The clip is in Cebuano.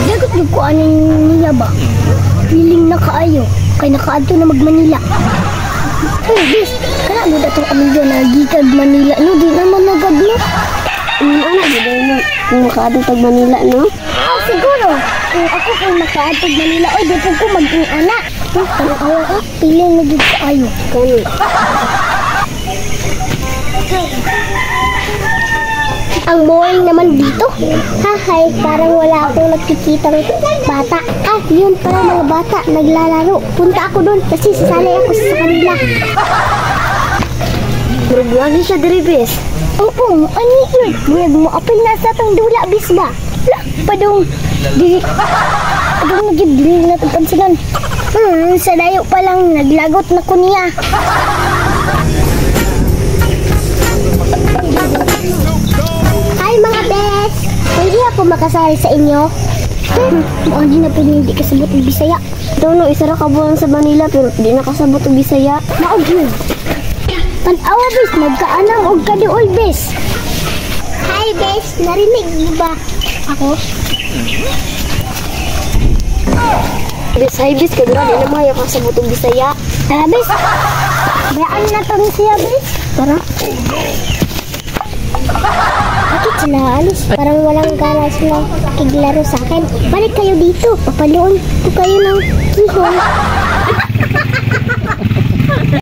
Dagot yung ko aning niya ba? Feeling na kaayo. Kay nakaadto na mag Manila. Hey, bis, kana mo datong amigo na gikag Manila. No, di naman nagagno. Ana gid mo kung makaadto tag Manila, no? Ah, siguro. Kung ako kung makaadto Manila, oy, di po ko mag-ana. Tanawa ka, feeling na gid kaayo. Kani. Ang boring naman dito. Hahay, parang wala akong nakikitang bata. Ah, yun pala mga bata, naglalaro. Punta ako doon kasi sasali ako sa kanila. Murag lagi siya diri, bes. Oo, ano yun? Murag mo apil na sa atong dula, bis ba? La, padong, dili, padong na gid, dili na pansinan. Sa layo pa lang, naglagot na ko niya. Hi mga bes! Pwede ako makasali sa inyo? Mukhang hindi na pwede hindi kasabot ng Bisaya. Ito no, isa ra ka buwan sa Manila pero di na kasabot og Bisaya. Maog yun. Tanawa bes, nagkaanam og kaduol bes. Hi bes, narinig mo ba ako? Bes, hi bes, kadura di na maayo kasabot og Bisaya. Tara bes, bayaan na to ni siya bes. Tara. Bakit sila alis? Parang walang gana sila kiglaro sa akin. Balik kayo dito, papaluon ko kayo ng kihon.